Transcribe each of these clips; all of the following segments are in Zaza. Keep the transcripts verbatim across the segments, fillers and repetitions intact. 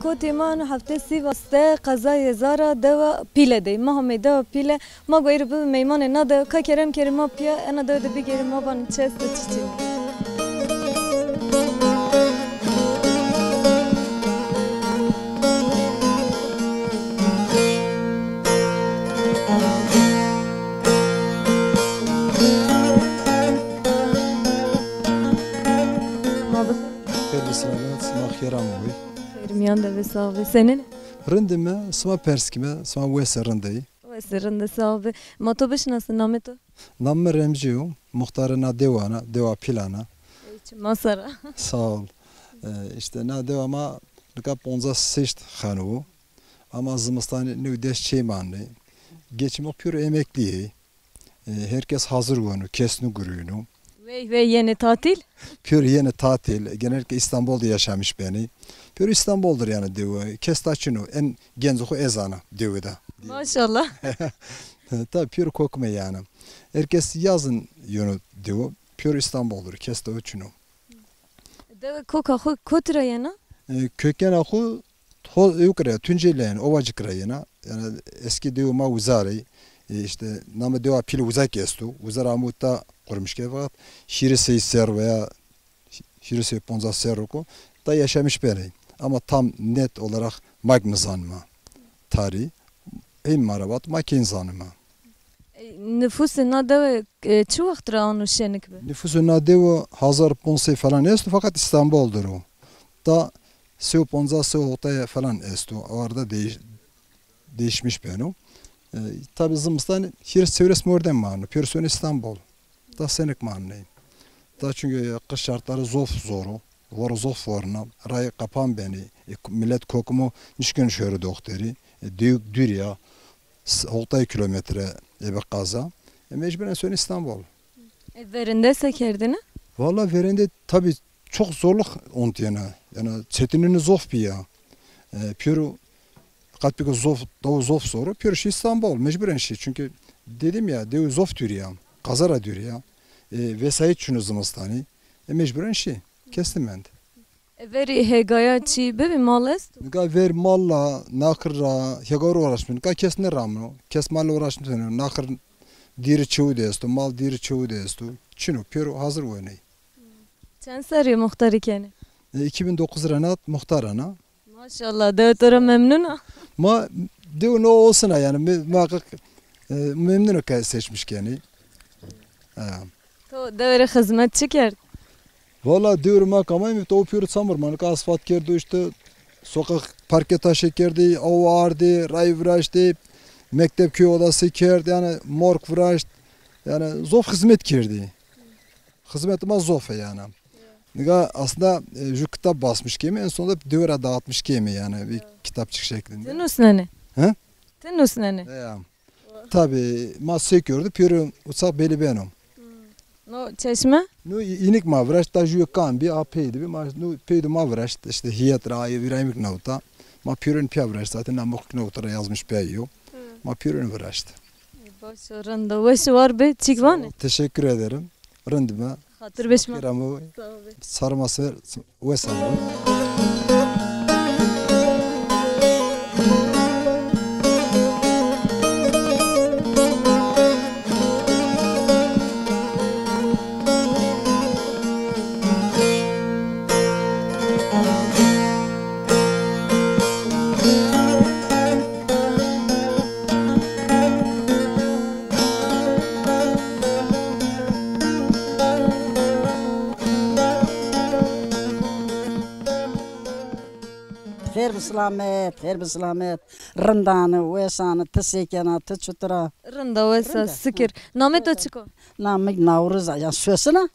Kotê ma eno hefte Sîvas de, qezayê Zara, dewa Pîle de. Ma hamê dewa Pîle, ma go êro bibê meymanê na dewe. Ka kerem kerê ma pîya, ena dewe de bigêrê, ma vanê çi esto, çi çin. Xêr bi selamet, sima xêr amewê. Xêr mîyan de be, sax be. Senîn ê? Rind îme, sima pers kîme, sima wes ê, rind ê? Wes ê, rind ê, sax be. Ma to bişinasin, namê to? Nam mi Remzî yo, muxtarê na dewan a, dewa Pîlan a. Ey, çima ser a. Sağ ol. E, îşte na dewa ma nika poncas şeşt xano wo. Ama zimistanî new des çê manê. Geçîm o, pêro emeklî yê. E, her kes hazir weno, kes nigurîno. Wey wey, yenê tatil? Pêro yenê tatil. Genellikle İstanbul'da yaşamış benî. Pêro İstanbul'dur yanî dewe. Kes da çin o. En genco xo ez ana dewe de. Maşallah. Tabi pêro kokime yanî. Her kes yazın yeno dewe. Pêro İstanbul'dur. Kes da çin o. Dewe koka xo kotî ra yena? E, kökena xo ho-, ewk ra, Tunceli yanî, Ovacık ra yena. Yanî eski dewe ma uza rê. E, îşte namê dewa Pîl uza kî esto. Uza ra amo ta qurmîş ke, fakat hîrê sey serr veya hîrê sey poncas serr o ko ta yaşamış benê. Ama tam net olarak ma kî nizanîme. Tarî. Ey ma ra vat, ma kî nizanîme. E, nifusê na dewe, e, çi wext ra ano şenik bi? Nifusê na dewe hazar ponc sey falan esto, fakat İstanbul'dur o. Da sey û poncas, sey û hotay falan esto. O arada değiş-, değişmiş beno. E, tabi zimistanî hîris çewres mordem mano. Pêro sono İstanbul. Da senik manê. Da çünkü kış şartları zof zor o. Voro zof vorna. Rayê qapan benî. E, millet kokimo, nişkeno şoro doxtorî. E, dewik dûrî ya. S-, hotay kilometre ebe qaza. E, mecburen sono İstanbul. E, verinde se kerdêne? Valla verinde tabi çok zorluk ontîyena. Yanî çetinînî zof bîya. E, pêro qat bî ke zof, daw zof zor o, pêro şî İstanbul. Mecburen şî. Çünkü dedim ya, dew zof dûrî ya. Qaza ra dûrî ya. E, vesayet çin o zimistanî. E, mecburen şî. Kes nimend. E, verî hêgaya çî bibî, mal esto? Nika ver mal ra, naxir ra, hêga ra uğraşmîno. Nika kes nêramno. Kes mal ra uğraşmîno. Naxir dîrî çewu de esto, mal dîrî çewu de esto. Çin o, pêro hazir wenê. Çend serrî muxtarî kenê? E, iki bin dokuz ra nat muxtar ana. Maşallah, dewe to ra memnun a? Ma dewe no olsun a yanî, me-, muhakkak, e, memnun o ke seçmiş kenî. Ha. To dewe rê xizmet çi kerd? Valla dewe rê ma kamayme, to pêro çamur ma, nika asfalt kerdo, işte sokak parke taşê kerdî, aw ardî, ray viraştî, mektep köy odası kerd, yanî morg viraşt, yanî zof xizmet kerdî. Xizmetê ma zof ê yanî. Nika aslında, e, ju kitap basmış keme, en sonunda dewe ra dağıtmış keme yanî, bir kitapçık şeklinde. Ti nusnenê? He? Ti nusnenê? E, ya. Tabi, ma sey kerdo, pêro uçak belî beno. No çeşme? No î-, înik ma viraşt, ta jûye kam bî, a pey de bî, ma, no pey de ma viraşt, işte hîyet ra, ayê vîra înik nawta. Ma pêro înî pîya viraşt, zaten namê xo kî nawta ra yazmış pîya yo. Ma pêro înî viraşt. Baş o, rind o, weş û war bê, çîk vanê? Teşekkür ederim. Rind îme. Xatir be şima. Kerem o. Sağ ol. Sarma ser, wes amo. Xêr bi silamet, xêr bi silamet. Rind anî, wes anî, ti se kena, ti çitur a? Rind a, wes a, sikir. Namê to çik o? Namê mi Nawriz a, ya sosina.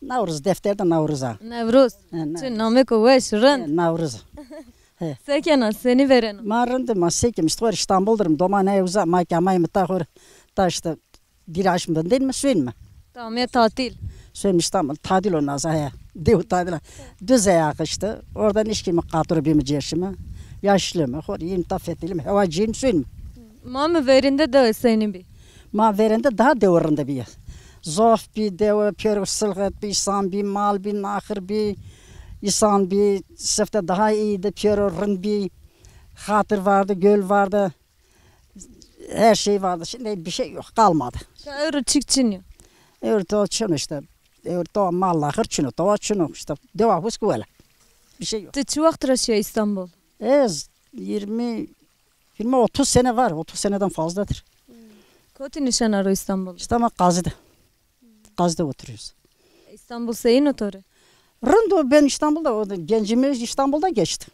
Nawriz, defter de Nawriz a. Newroz. He, Newroz. Çi namêko weş, rind. He, Nawriz. He. Se kena, senî vereno? Ma rind îme, ma se kîme, îşte xo rê İstanbul der îme, doma ney uza, ma kî amayme ta xo rê, ta îşte dîraşme, vindênme, sonîme. Ta amê tatil? Sonîme İstanbul, tatil o naza, he. Dew tatil a. Düz ayak îşte. Oradan nişkîme, qatiro bîme, cêşîme. Yaşlîme, xo rê yîme ta fetelîme, hewa cênîme, sonîme. Ma mi verinde de senî bî? Ma verende daha dewe rinde bîye. Zof bî dewe, pêro silxet bî, însan bî, mal bî, naxir bî. İnsan bir sifte daha iyiydi, piyero rind bir hatır vardı, göl vardı. Her şey vardı. Şimdi bir şey yok, kalmadı. Ka ewro çik çin yo? Ewro to çin işte. Ewro to mal axir çin o, to çin o işte. Dewa husk wele. Bir şey yok. Ti çi wext ra şiya İstanbul? Ez yirmi, yirmi otuz sene var, otuz seneden fazladır. Kotî nişena ro İstanbul? İstanbul Gazi'de. Gazi'de oturuyoruz. İstanbul seyîn o to rê? Rind o, ben İstanbul'da, o da, gencimiz İstanbul'da geçti.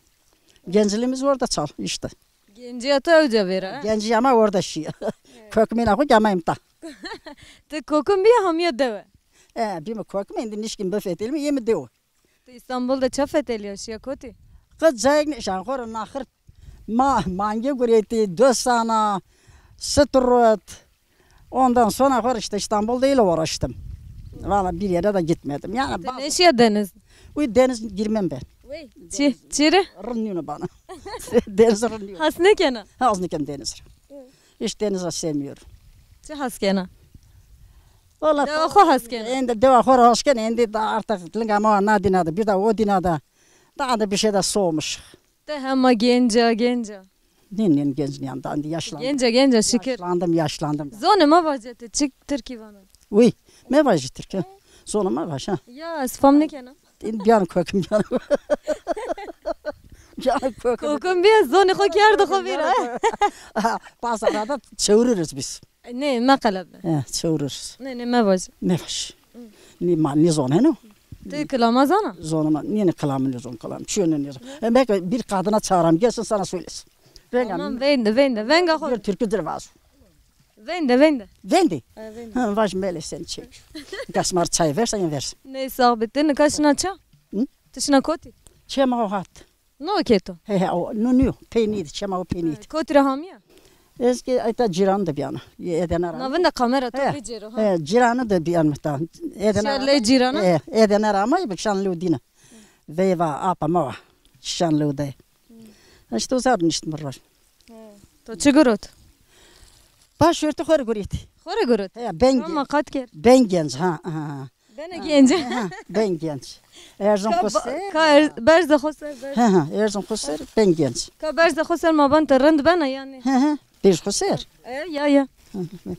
Gençliğimiz orada çal işte. Genciya to ewca vera, ha? Genci ama orada şiya. Kökmina xo ki ama imta. Ti kokin biya hamiya dewe? E, bîme kokim, indi nişkin bifetelîme, yeme dewe. Ti İstanbul de ça fetelîya, şiya kotî? Qe cayek nêşan, xo ra naxir ma, mange guretî, dosana, strot. Ondan sonra xo ra işte İstanbul'da ile uğraştım. Valla bir yere de gitmedim. Yani bazı... Nêşiya deniz? Uy deniz girmem ben. Wey, çi, çi rê? Rind nîyo bana. Deniz rind nîyo. Has nêkena? Has nêken deniz ra. Hiç denizi sevmiyorum. Çi has kena? Valla dewa xo has kena. Êndî dewa xo ra has kena, êndî da artık linga ma na dîna de, bir de o dîna de. Daha da bir şey de soğumuş. Ti hema genca, genca. Ne, ne genç yani, daha indi yaşlandım. Genca, genca, şikir. Yaşlandım, yaşlandım. Zonê ma vace ti, çik tirkî vana? Uy, me vace tirkî. Zonê ma vace, ha. Ya, ez fam nêkena. Êndî biyano kokim biyano. Biyano kokim. Kokim biya, zonê xo kerdo xo vîr, ha? Bazı arada çeviririz biz. Nê, meqelebne. He, çeviririz. Nê, nê, mevaj. Mevaj. Nê, ma nêzoneno. Ti kilama zana? Zonê ma, nê, nê, kilamı nêzon, kilamı. Çiyo nêzon. E, belki bir kadına çağıram, gelsin sana söylesin. Venga. Tamam, vende, vende. Venga xo. Bir türkü dir vazo. Vende, vende. Vende? E, vende. Ha, vaj mele sen çek. Nika şima rê çay versen ya versin. Nê, sağ bi. Ti nika şina ça? Hı? Ti şina kotî? Çema o hat. No ke to? He, he, o, no, no, peynî di, çema o peynî di. Kotî ra hamîya? Ez ki ayta cîran de biyana. Edena ra. Na vinda kamera to bicêro, ha. He, cîranî de biyan mita. Edena ra. Şerley cîrana? He, Edena ra ama bikşan lew dîna. Veyva, apa ma wa. Şan lew de. İşte o zar niştim roj. He. To çi gurot? Başörtü xo rê gurît. Xo rê gurot? He, ben genc. Ama qat kerd. Ben genc, ha, ha. Bene genc. Ha, ben genc. Erzon xo ser. Ka er-, berze xo ser, berze. Ha, ha, erzon xo ser, ben genc. Ka berze xo ser ma ban te rind bena yanî. Ha, ha, berz xo ser. E, ya, ya. Ha, ha.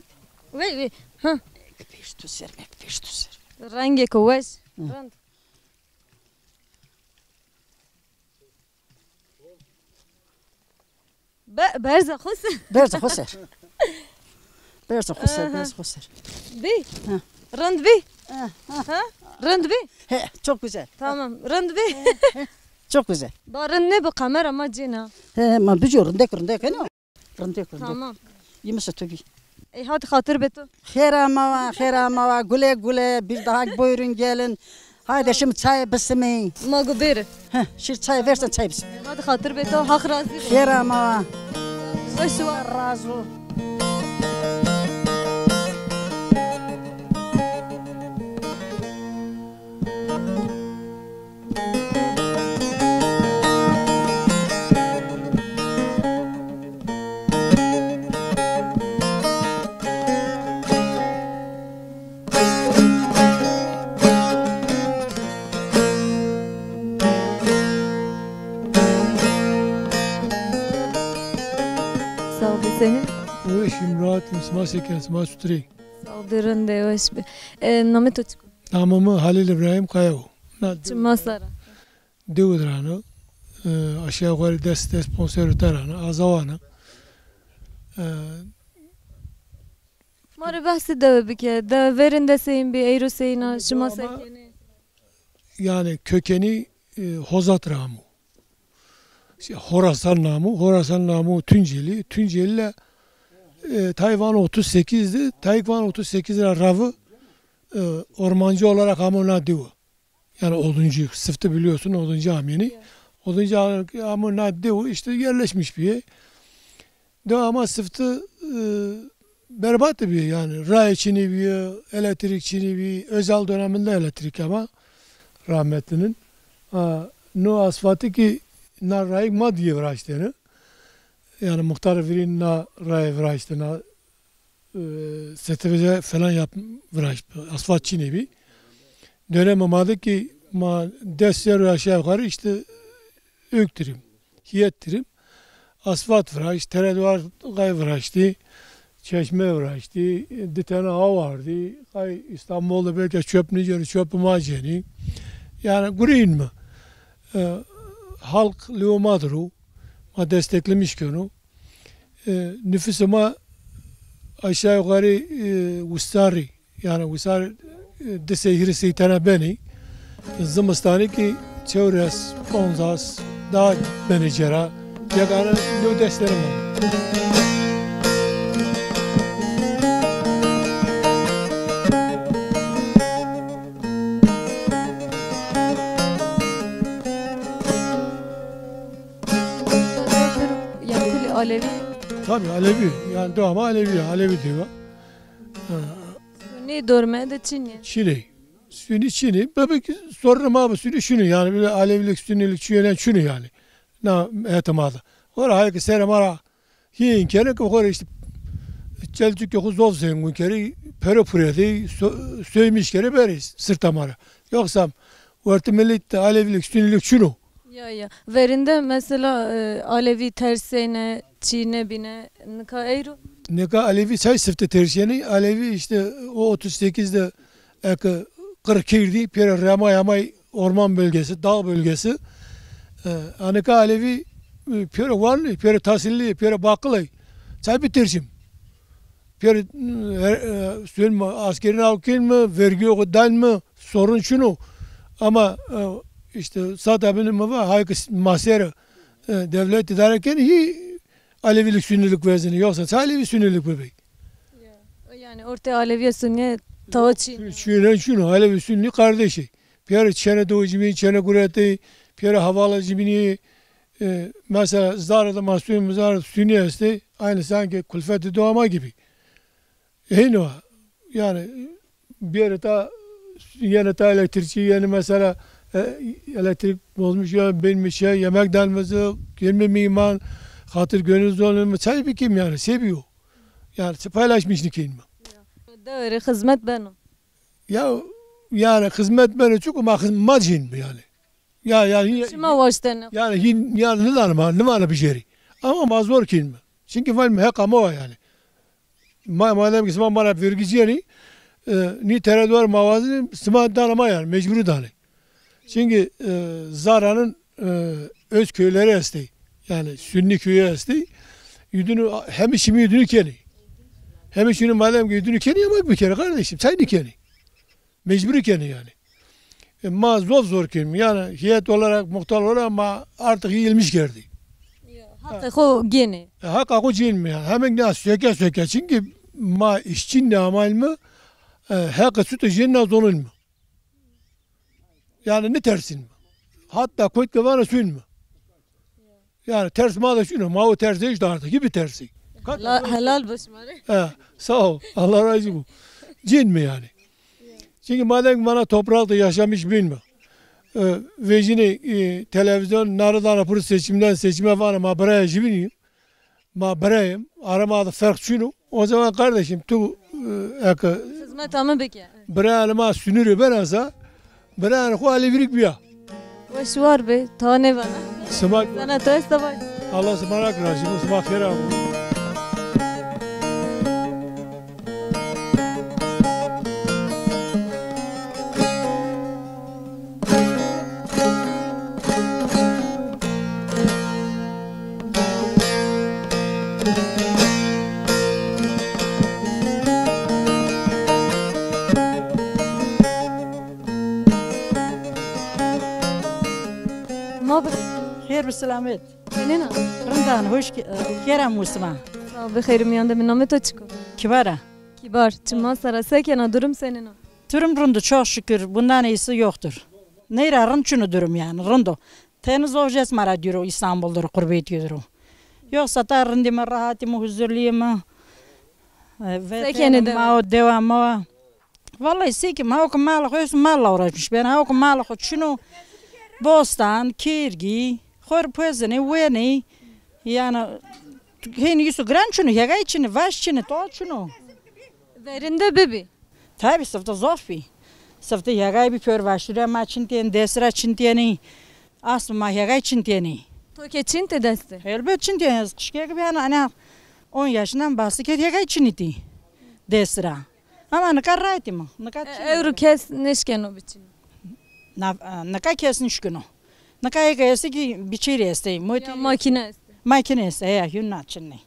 Wey, wey. Ha. Berz tu ser, berz tu ser. Rengê ko weş. Ha. Rind. Be-, berza xo ser. Berza xo ser. Berza xo ser, aha, berza xo ser. Bî? Ha. Rind bî? Ha, ha. Ha? Rind bî? He, çok güzel. Tamam, rind bî. He, he. Çok güzel. Ba rind nêbi, kamera ma cêna. He, he, ma bicû rindek, rindek, he, no? Rindek, rindek. Tamam. Yeme se to bî. Ey, hadi xatir be to. Xêra ma wa, xêra ma wa. Güle güle, bir daha buyurun gelin. Haydi şimdi çay bisimî. Ma go bêri. Heh, şimdi çay versen çay bisimî. Hadi xatir be to, Haq razî bo. Xêra ma wa. Weş wa. Razî. Sağ ol, seni. Weşim, rahatım, sima se ken, sima sutrî. Sağ ol, rind ê, weş bî. E, namê to çik o? Namê mi Halil İbrahim Kaya o. Na çi ma sera? Dewe de ra no. E, aşağı yukarı des, des ponc serr wita ra no. Azawa no. E, ma rê behsê dewe bike. Dewe verên de seyîn bî, eyro seyîn a, şima se kenê? Yani kökeni, e, Hozat ra amo. İşte Horasan namı, Horasan namı Tunceli, Tunceli ile, e, tay van otuz sekizdi, tay van otuz sekiz ra ravî, e, ormancı olarak amo na dewe. Yani oduncu, Sıftı biliyorsun, oduncu amyeni. Ya. Oduncu amyeni na dewe işte yerleşmiş bir yer. De ama Sıftı, e, berbat bir yer yani. Raye çinî bî, elektrik çinî bî. Özal döneminde elektrik ama rahmetlinin. Ha, no asfaltı ki na rayik ma diye viraştêne. Yani muhtar virîn na raye viraştêne. E, S T V C falan yap, viraşt, asfalt çinî bî. Dönem ma de ki Ma des serrî aşağı yukarı işte öktirim, hiyettirim. Asfalt viraşt, tereduar qay viraştî, çeşme viraştî, di tane aw ardî. Qay İstanbul'da belki çöp niceri, çöp ma cenî. Yani gurîn mi? E, halk lewê ma dir o, ma desteklemiş keno. E, nüfusê ma aşağı yukarı, e, wisarî, yani wisar, e, di sey hîrê sey tene benî. Zimistanî ki çewres, ponzas daha benî cera. Yegane new destleri ma. Yani kulî Alevi. Tabii Alevi. Yani doğma Alevi, Alevi diyor. Ha. Sunî dorme de çinî. Çinî. Sunî çinî. Bebek sorun ma bu Sunî şunu yani. Böyle Alevilik, Sünnilik çiğnen şunu yani. Na ihtimalda. Ora hayki sere mara. Hîn kere ki xo rê işte Çelçukê xo zof zengin kerî, pere pure dey, so-, soymuş kerî berî sirta ma ra. Yoksa wertê millet de Alevilik, Sünnilik çin o. Ya, ya. Verinde mesela, e, Alevi terseyne, çîne bîne, nika eyro? Nika Alevi çay sıftı tersenî, Alevi işte o otuz sekizde eke qir kerdî, pere remay amay orman bölgesi, dağ bölgesi. E, anika Alevi, e, pere varlı, pere tahsilli, pere bakılay. Çay bitirşim. Pere, e, e, suyun mu, askerin avkin mi, vergi yok dan mı, sorun şunu. Ama, e, işte, sata benim mi var, hayki masere, e, devlet idare ken, hi Alevilik, Sünnilik vezini, yoksa çay Alevi Sünnilik bebey. Ya, yani orta Aleviye Sünniye tawa çin. Şu, şu, şunu, Alevi Sünni kardeşi. Piyarı çene doğu cimini, çene guretey, piyarı havalı cimini, e, mesela zara da masum zara Sünni este, aynı sanki külfeti doğama gibi. Heyno, yani bir ta yeni ta elektrikçi, yeni mesela, e, elektrik bozmuş ya, benim şey, yemek dalmazı, yirmi mihman, hatır gönül zorluğu, çay bir kim yani, seviyor. Yani paylaşmış nikin mi? Doğru, hizmet benim. Ya, yani hizmet beno, çünkü ma hizmet cin mi yani? Ya, yani, şima waştene. Yani, hin, yani, nidana ma, nidana bijeri. Ama ma zor kin mi? Çünkü val mi heqa ma yani. Ma, madem ki sima ma ra vergi ciyeni, e, ni tereduar ma vazi, sima dana ma yani, mecburi dane. Çünkü, e, Zara'nın, e, öz köyleri estey. Yani Sünni köyü estey. Yüdünü, hem işimi yüdünü keni. Hem işini madem ki yüdünü keni, yemek bir kere kardeşim, çay bir keni. Mecburi keni yani. E, ma zor zor keni. Yani heyet olarak, muhtar olarak ma artık yılmış geldi. Hakkı xo geni. E, hakkı xo cin mi yani? Hemen ne söke söke. Çünkü ma işçin ne amal mı? E, hakkı sütü cin ne zonun mu? Yani ne tersin mi? Hatta koyt kevana sün mü? Yani ters ma da şunu, ma o tersi işte artık, gibi tersi. Helal, helal başmare. He, sağ ol, Allah razı olsun. Cin mi yani? Çünkü madem ki bana toprakta yaşamış bin mi? E, vecini, e, televizyon, narı dana pır seçimden seçime var ama buraya jibini. Ma birayım, aramada fark şunu. O zaman kardeşim tu, e, eke hizmet ama beke. Birayını ma sünürü ben asa, birayını xo Alevilik biya. Weş war be, ta ne bana. Sımak. Sana to esta bak. Allah sımarak razı olsun, sımak her abi. Ma bi. Xêr bi selamet. Senena? Rindan, hoş ge-, e, xêr amû sima. Sağ ol, bi xêr miyan de. Namê to çik o? Kibara. Kibar, çima sara, se kena, durum senena? Durum rind o, çok şükür. Bundan iyisi yoktur. Neyra rind çinu durum yani, rind o. Teni zovjes mara diro İstanbul'dur, qurbetî diro. Yoksa ta rindî mi, rahatî mi, huzurlî mi. E, vetenî ma o, dewa ma o. Vallahi seki ma o ki mal xo, mal uğraşmış. Ben ha o ki mal xo çino, bostan, kîrgî, xor pezini, weni. Yani hên Yusuf gran çino, hegay çino, vaş çino, to çino. Verinde bibi. Tabi, sıfta zof bî. Sıftı hegay bir pör başlıyor, ma çintiyeni, desra çintiyeni. Aslı ma hegay çintiyeni. To ke çinte deste? Elbet çintiyeni, ez kışkek bir yana, ana on yaşından bası ke hegay çiniti. Desra. Ama nika rahatım, nika E, çinti. Ewro kes neşkeno biçin. Na, e, nika kes nişkino. Nika hegay este ki biçiri este. Moti Ya makine este. Makine este, ya, yunna çinni.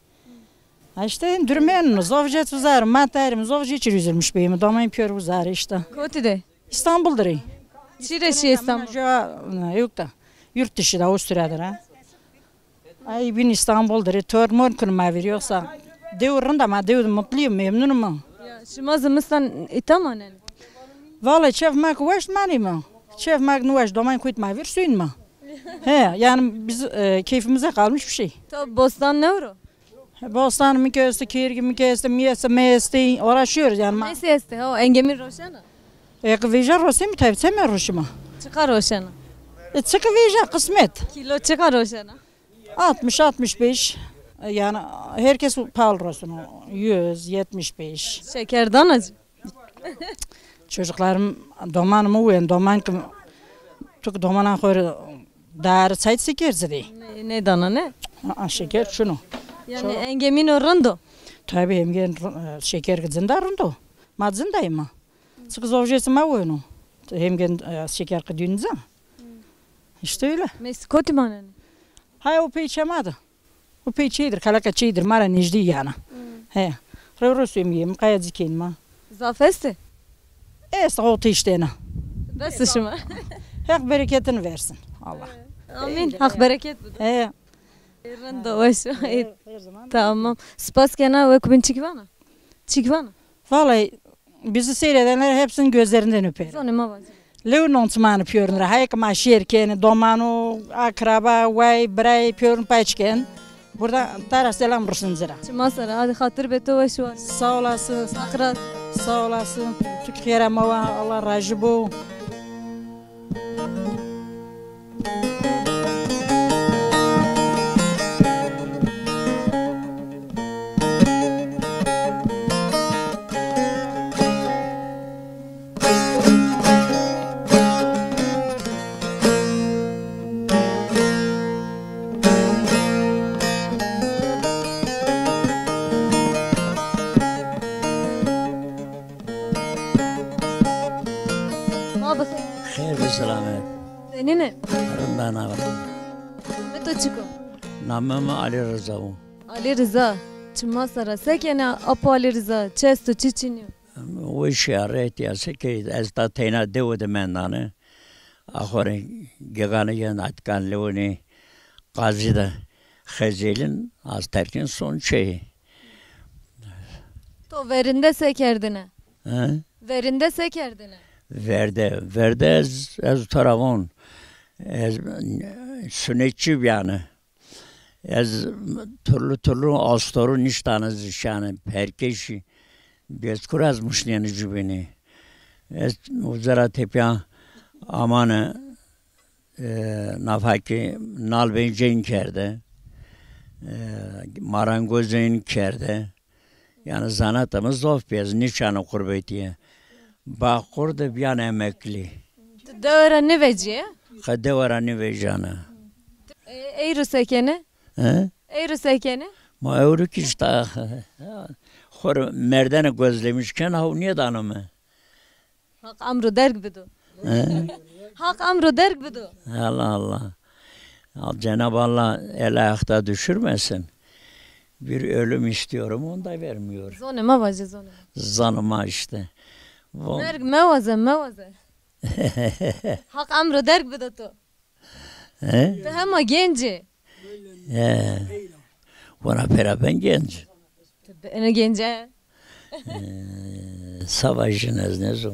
Ha işte, durmen, zovcet uzar, ma terim, zovcet çir üzülmüş beyim, domayın pör uzar işte. Koti de? İstanbul'dur. Çire şey İstanbul? Yok da, yurt dışı da, Avusturya'dır ha. Ay bin İstanbul'dur, tor mor kun ma bir yoksa. Dev rında ma, dev mutluyum, memnunum. Ya, şima zimistan ita manen? Vallahi çef mak weş mani mi? Çef mak nuweş, domayın kuyt ma bir suyun mu? He, yani biz, e, keyfimize kalmış bir şey. To bostan ne uro? Bostan mi kesti, kirgi mi kesti, mi esti, mi esti. Uğraşıyoruz yani. Ma- Nesi esti? O engemin roşena? E, ki vija rosi mi tabi, seme roşi mi? Çıka roşena? E, çıkı vija, kısmet. Kilo çıka roşena? Altmış, altmış beş. E, yani herkes pahalı rosun o. Yüz, yetmiş beş. Şekerdan acı. Çocuklarım, domanımı uyen, doman ki, çünkü domanan xori dar sayt şeker zidi. Ne, ne dana ne? Aa, şeker şunu. Yani engemin o rindo? Tabii, engemin, e, şeker ki zinda rindo. Ma zindayım ma. Çünkü zovcesi ma uenu. Engemin, e, şeker ki dünza. İşte öyle. Mesikoti maneni? Hay o pey çemadı. O pey çeydir, kalaka çeydir, mara nejdî yana. He. Rewro suyum yem, kaya zikên ma. Zaf esti? Est, o tiştena. Bes şima. Hak bereketini versin. Allah. Amin. Hak bereket bu. He. Rindo weş. Tamam. Spas kena, wek bin çik vana? Çik vana? Vallahi bizi seyredenler hepsinin gözlerinden öperim. Zonê ma vacî. Lew non çimanı piyorun ra. Hayk ma şêr keni, domano, akraba, way, bray piyorun paç ken. Burada tara selam rısin zira. Çima sara, hadi xatir be to weş war. Sağ olasın. Sağ olasın. Türkiye ramawa, Allah razı bu. Ma bixêr. Xêr bi selamet. Senîn ê? Rind a, na rind. Namê to çik o? Namê mi Alî Riza o. Alî Riza. Çima sara. Se kenê apo Alî Riza? Çi esto, çi çinî yo? Weşî ya, rehetî ya, se key, ez ta teyna dewe de mendane. Axore gegane yen atikan lewonê qazî de xezelin, az terkin son çeyî. To verinde se kerdine? He? Verinde se kerdine? Verde, verde ez, ez to ra von. Ez sunetçî bîyane. Ez turlu turlu astoru niştane zî şane perkeşî. Bêzkur ez muşnîyene cubînî. Ez uza ra tepîya amane, e, nafakî nalbên cên kerde, e, marangozên kerde. Yanî zanata mi zof bî, ez nîşana qurbetîye. Baxkur de bîyan emeklî. Ti dewe ra nêvecîye? Qe dewe ra nêvejîyane. E, eyro se kenê? He? Eyro se kenê? Ma ewro kî îşte xo rê merdene gözlemiş ken, haw nêdano mi. Haq emro derg bido. He? Haq emro derg bido. Allah Allah. Al, Cenab-ı Allah el ayakta düşürmesin. Bir ölüm istiyorum, onu da vermiyor. Zonê ma vaje, zonê ma. Zonê ma işte. Merg mewaze, mewaze. Haq emro derg bido to. He? Ti hema genc ê. He. Vana pêra ben genc. Ti bene genc ê. He, savaşın ez nezo.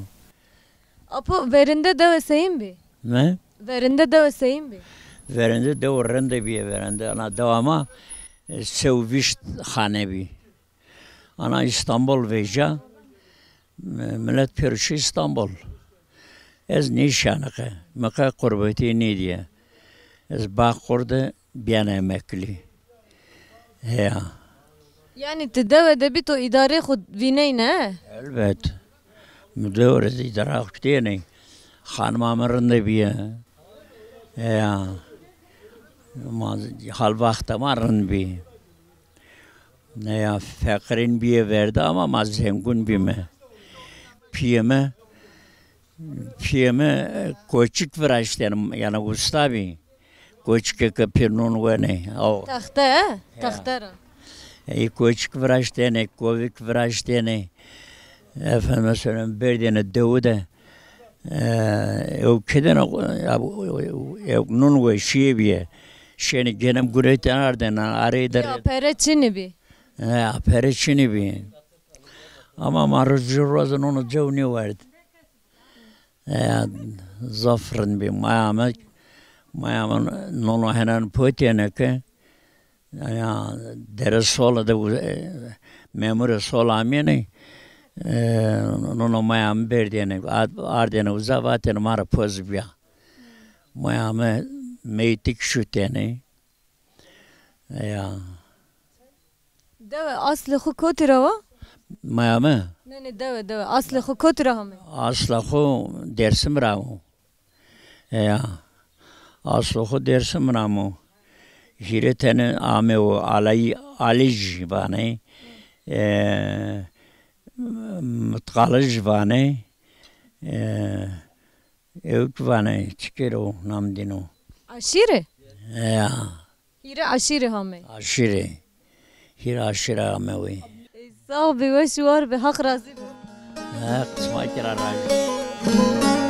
Apo verinde dewe seyîn bî? Ne? Verinde dewe seyîn bî? Verinde dewe rinde bîye verinde. Ana dewa ma, e, sewvîşt xane bî. Ana Îstanbul vêca, mi-, milet pêro şî Îstanbul. Ez nêşîyane qe, mi qe qurbetîye nêdîye. Ez Bağkur de bîyane emeklî. Heya. Yanî ti dewe de bî to îdarê xo vîneyne? Elbet. Mi dewre zî diraxtênê. Xanima mi rind bîye. Ya. Ma, hal wexta ma rind bî. Ne ya, feqirîn bîye verda ama ma zengûn bîme. Pîyê mi, pîyê mi, e, koçik viraştêne, yanî usta bî. Koçikê ke pê nûn wenê. Aw. Texte, e? Ya. Texte ra. Ey koçik viraştêne, kovik viraştêne. Efendime söyleyeyim, berdêne dewu de. E, ew kedene, ya, ew nûn we şîye bîye. Şêne genem guretên ardêne, arey de. Ya pere çinî bî. Ya pere çinî bî. Ama ma roj roz nûn cew nêwerd. E, zaf rind bî. Maya mi, maya mi nûno henan potêne ke, ya, dere sola de, e, memurê sola amêne, e, nûno maya mi berdêne, ad-, ardêne uza vatêne ma ra poz bîya. Maya mi meytik şutêne. Ya. Dewe, aslê xo kotî ra wa? Maya mi? Ne, ne, dewe, dewe. Aslê xo kotî ra hame? Asla xo Dersim ra wo. Ya. Aslo xo Dersim ra mo. Hîrê tene amewo, Alay-, Alij vanê. E, Mitqalij vanê. E, Ewk vanê, çikêro nam dîno. Aşîre? Ya. Hîrê aşîre hame. Aşîre. Hîrê aşîre hame wî. Ey, sax bî, weş û war bî, Haq razî bo. Ha, qisma kira razî.